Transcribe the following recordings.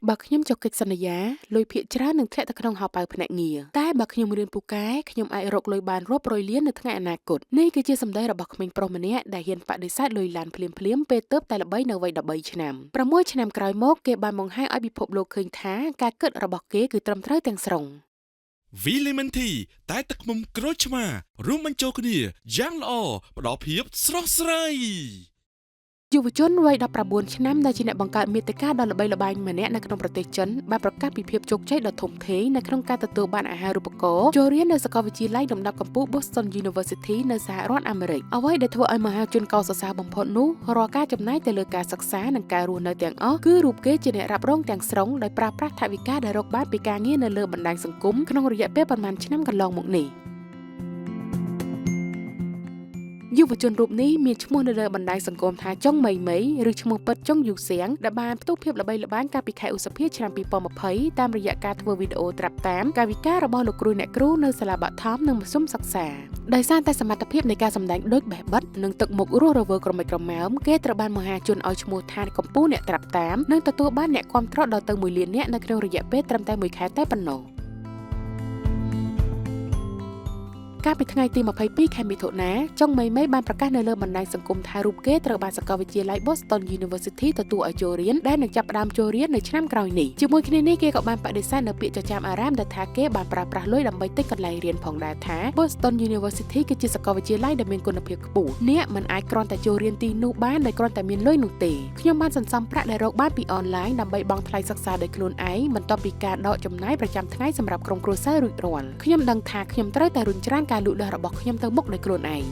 បើខ្ញុំចុះកិច្ចសន្យាលុយភាគច្រើននឹងធ្លាក់ទៅក្នុងហោប៉ៅភ្នាក់ងារតែបើខ្ញុំរៀនពូកែខ្ញុំអាចរកលុយបានរាប់រយលាននៅថ្ងៃអនាគតនេះគឺជាសម្ដីរបស់ក្មេងប្រុសម្នាក់ដែលហ៊ានបដិសេធលុយឡានភ្លាមៗពេលទើបតែល្បីនៅវ័យ13ឆ្នាំ6ឆ្នាំក្រោយមកគេបានបង្ហាញឲ្យពិភពលោកឃើញថាការគិតរបស់គេគឺត្រឹមត្រូវទាំងស្រុង។ វីលីមិនធីតែទឹកឃ្មុំក្រូចឆ្មារួមបញ្ចូលគ្នាយ៉ាងល្អផ្ដល់ភាពស្រស់ស្រាយ យុវជនវ័យ19ឆ្នាំដែលជាអ្នកបង្កើតមាតិកាដ៏ល្បីល្បាញម្នាក់នៅក្នុងប្រទេសចិនបានប្រកាសពីភាពជោគជ័យដ៏ធំធេងនៅក្នុងការទទួលបានអាហារូបករណ៍ចូលរៀននៅសាកលវិទ្យាល័យលំដាប់កំពូល Boston University នៅសហរដ្ឋអាមេរិកអ្វីដែលធ្វើឲ្យមហាជនកោតសរសើរបំផុតនោះរាល់ការចំណាយទៅលើការសិក្សានិងការរស់នៅទាំងអស់គឺរូបគេជាអ្នករ៉ាប់រងទាំងស្រុងដោយប្រើប្រាស់ថវិកាដែលរកបានពីការងារនៅលើបណ្ដាញសង្គមក្នុងរយៈពេលប៉ុន្មានឆ្នាំកន្លងមកនេះ។ យុវជនរូបនេះមានឈ្មោះនៅលើបណ្ដាញសង្គមថាចុងមីមីឬឈ្មោះពិតចុងយូសៀងដែលបានផ្ទុះភាពល្បីល្បាញកាលពីខែឧសភាឆ្នាំ2020តាមរយៈការធ្វើវីដេអូត្រាប់តាមកាយវិការរបស់លោកគ្រូអ្នកគ្រូនៅសាលាបឋមនិងមធ្យមសិក្សាដោយសារតែសមត្ថភាពនៃការសម្ដែងដូចបេះបិទនិងទឹកមុខរស់រវើកក្រមិចក្រមើមគេត្រូវបានមហាជនឲ្យឈ្មោះថាកំពូលអ្នកត្រាប់តាមនិងទទួលបានអ្នកគាំទ្រដល់ទៅ1លាននាក់នៅក្នុងរយៈពេលត្រឹមតែ1ខែតែប៉ុណ្ណោះ។ កាលពីថ្ងៃទី22ខែមិថុនាចុងមីមីបានប្រកាសនៅលើបណ្ដាញសង្គមថារូបគេត្រូវបានសាកលវិទ្យាល័យ Boston University ទទួលឲ្យចូលរៀនដែលនឹងចាប់ផ្ដើមចូលរៀននៅឆ្នាំក្រោយនេះជាមួយគ្នានេះគេក៏បានបដិសេធនៅពាក្យចចាមអារាមដែលថាគេបានប្រើប្រាស់លុយដើម្បីទិញកន្លែងរៀនផងដែរថា Boston University គឺជាសាកលវិទ្យាល័យដែលមានគុណភាពខ្ពស់អ្នកមិនអាចគ្រាន់តែចូលរៀនទីនោះបានដោយគ្រាន់តែមានលុយនោះទេខ្ញុំបានសន្សំប្រាក់ដែលរកបានពីអនឡាញដើម្បីបង់ថ្លៃសិក្សាដោយខ្លួនឯងបន្ទាប់ពីការដកចំណាយប្រចាំថ្ងៃសម្រាប់ក្រុមគ្រួសាររួចរាល់ខ្ញុំដឹងថាខ្ញុំត្រូវតែរុញច្រានការលូតលាស់របស់ខ្ញុំទៅមុខដោយខ្លួនឯង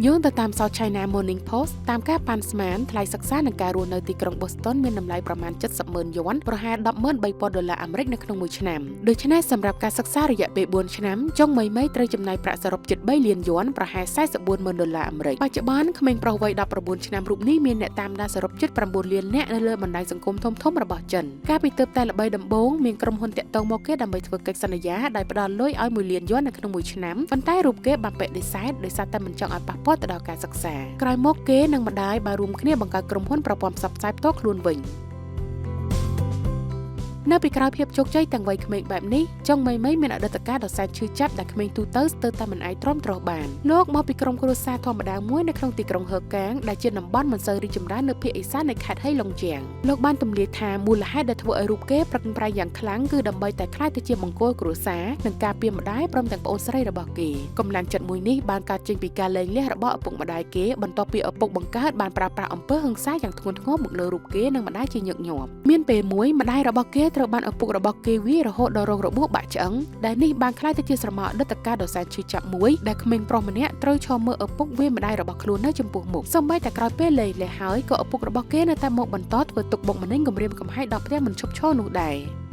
យោងទៅតាម South China Morning Post តាមការប៉ាន់ស្មានថ្លៃសិក្សានិងការរស់នៅទីក្រុង Boston មានតម្លៃប្រមាណ70ម៉ឺនយួនប្រហែល113,000ដុល្លារអាមេរិកនៅក្នុងមួយឆ្នាំដូច្នេះសម្រាប់ការសិក្សារយៈពេល4ឆ្នាំចុងមីមីត្រូវចំណាយប្រាក់សរុបជិត3លានយួនប្រហែល44ម៉ឺនដុល្លារអាមេរិកបច្ចុប្បន្នក្មេងប្រុសវ័យ19ឆ្នាំរូបនេះមានអ្នកតាមដានសរុបជិត9លាននាក់នៅលើបណ្ដាញសង្គមធំៗរបស់ចិនកាលពីទើបតែល្បីដំបូងមានក្រុមហ៊ុនតាក់ទងមកគេដើម្បីធ្វើកិច្ចសន្យាដោយផ្ដល់លុយឲ្យ1លានយួននៅក្នុងមួយឆ្នាំប៉ុន្តែរូបគេបានបដិសេធដោយសារតែមិនចង់ឲ្យប៉ះពាល់ទៅដល់ការសិក្សាក្រោយមកគេនិងម្ដាយបានរួមគ្នាបង្កើតក្រុមហ៊ុនប្រព័ន្ធផ្សព្វផ្សាយផ្ទាល់ខ្លួនវិញនៅពីក្រោយភាពជោគជ័យទាំងវ័យក្មេងបែបនេះចុងមីមីមានអតីតកាលដ៏សែនឈឺចាប់ដែលក្មេងទូទៅស្ទើរតែមិនអាចទ្រាំទ្របានលោកមកពីក្រុមគ្រួសារធម្មតាមួយនៅក្នុងទីក្រុងហឺកាងដែលជាតំបន់មិនសូវរីកចម្រើននៅភាគឦសាននៃខេត្តហៃឡុងជាងលោកបានទម្លាយថាមូលហេតុដែលធ្វើឲ្យរូបគេប្រឹងប្រែងយ៉ាងខ្លាំងគឺដើម្បីតែក្លាយទៅជាបង្គោលគ្រួសារនិងការពារម្ដាយព្រមទាំងប្អូនស្រីរបស់គេកម្លាំងចិត្តមួយនេះបានកើតចេញពីការលែងលះរបស់ឪពុកម្ដាយគេបន្ទាប់ពីឪពុកបង្កើតបានប្រើប្រាស់អំពើហិង្សាយ៉ាងធ្ងន់ធ្ងរមកលើរូបគេនិងម្ដាយជាញឹកញាប់មានពេលមួយម្ដាយរបស់គេត្រូវបានឪពុករបស់គេវាយរហូតដល់រងរបួសបាក់ឆ្អឹងដែលនេះបានក្លាយទៅជាស្រមោលអតីតកាលដ៏សែនឈឺចាប់មួយដែលក្មេងប្រុសម្នាក់ត្រូវឈរមើលឪពុកវាយម្ដាយរបស់ខ្លួននៅចំពោះមុខសូម្បីតែក្រោយពេលលែងលះហើយក៏ឪពុករបស់គេនៅតែមកបន្តធ្វើទុកបុកម្នេញគំរាមកំហែងដល់ផ្ទះមិនឈប់ឈរនោះដែរ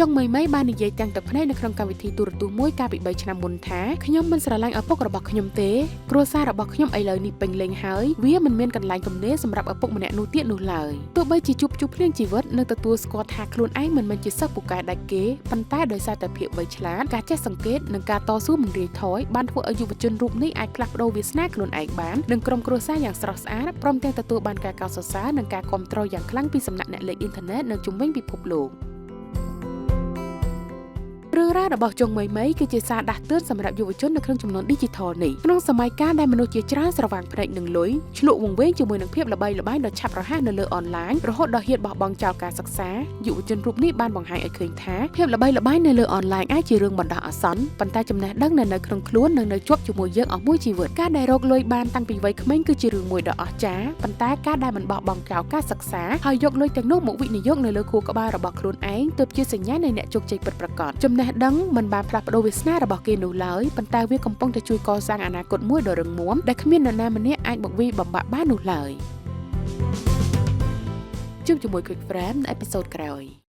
ចុងមីមីបាននិយាយទាំងទឹកភ្នែកនៅក្នុងកម្មវិធីទូរទស្សន៍មួយកាលពី3ឆ្នាំមុនថាខ្ញុំមិនស្រឡាញ់ឪពុករបស់ខ្ញុំទេគ្រួសាររបស់ខ្ញុំឥឡូវនេះពេញលេញហើយវាមិនមានកន្លែងទំនេរសម្រាប់ឪពុកម្នាក់នោះទៀតនោះឡើយទោះបីជាជួបជួបភ្លៀងជីវិតនិងទទួលស្គាល់ថាខ្លួនឯងមិនមែនជាសិស្សពូកែដាច់គេប៉ុន្តែដោយសារតែភាពវៃឆ្លាតការចេះសង្កេតនិងការតស៊ូមិនរាថយបានធ្វើឲ្យយុវជនរូបនេះអាចផ្លាស់ប្ដូរវាសនាខ្លួនឯងបាននិងក្រុមគ្រួសារយ៉ាងស្រស់ស្អាតព្រមទាំងទទួលបានការកោតសរសើរនិងការគាំទ្រយ៉ាងខ្លាំងពីសំណាក់អ្នកលេងអ៊ីនធឺណិតនិងជុំវិញពិភពលោករឿងរ៉ាវរបស់ចុងមីមីគឺជាសារដាស់តឿនសម្រាប់យុវជននៅក្នុងជំនាន់ឌីជីថលនេះក្នុងសម័យកាលដែលមនុស្សជាច្រើនស្រវាំងភ្នែកនឹងលុយឆ្លក់វង្វេងជាមួយនឹងភាពល្បីល្បាញដ៏ឆាប់រហ័សនៅលើអនឡាញរហូតដល់ហ៊ានបោះបង់ចោលការសិក្សាយុវជនរូបនេះបានបង្ហាញឲ្យឃើញថាភាពល្បីល្បាញនៅលើអនឡាញអាចជារឿងបណ្ដោះអាសន្នប៉ុន្តែចំណេះដឹងនៅក្នុងខ្លួននិងនៅជាប់ជាមួយយើងអស់មួយជីវិតការដែលរកលុយបានតាំងពីវ័យក្មេងគឺជារឿងមួយដ៏អស្ចារ្យប៉ុន្តែការដែលមិនបោះបង់ចោលការសិក្សាហើយយកលុយទាំងនោះមកវិនិយោគនៅលើខួរក្បាលរបស់ខ្លួនឯងទើបជាសញ្ញានៃអ្នកជោគជ័យពិតប្រាកដចំណេះដឹងមិនបានផ្លាស់ប្ដូរវាសនារបស់គេនោះឡើយប៉ុន្តែវាកំពុងតែជួយកសាងអនាគតមួយដ៏រឹងមាំដែលគ្មាននរណាម្នាក់អាចមកវាយបំបាក់បាននោះឡើយជួបជាមួយ Quick Frame នៅអេពីសូតក្រោយ។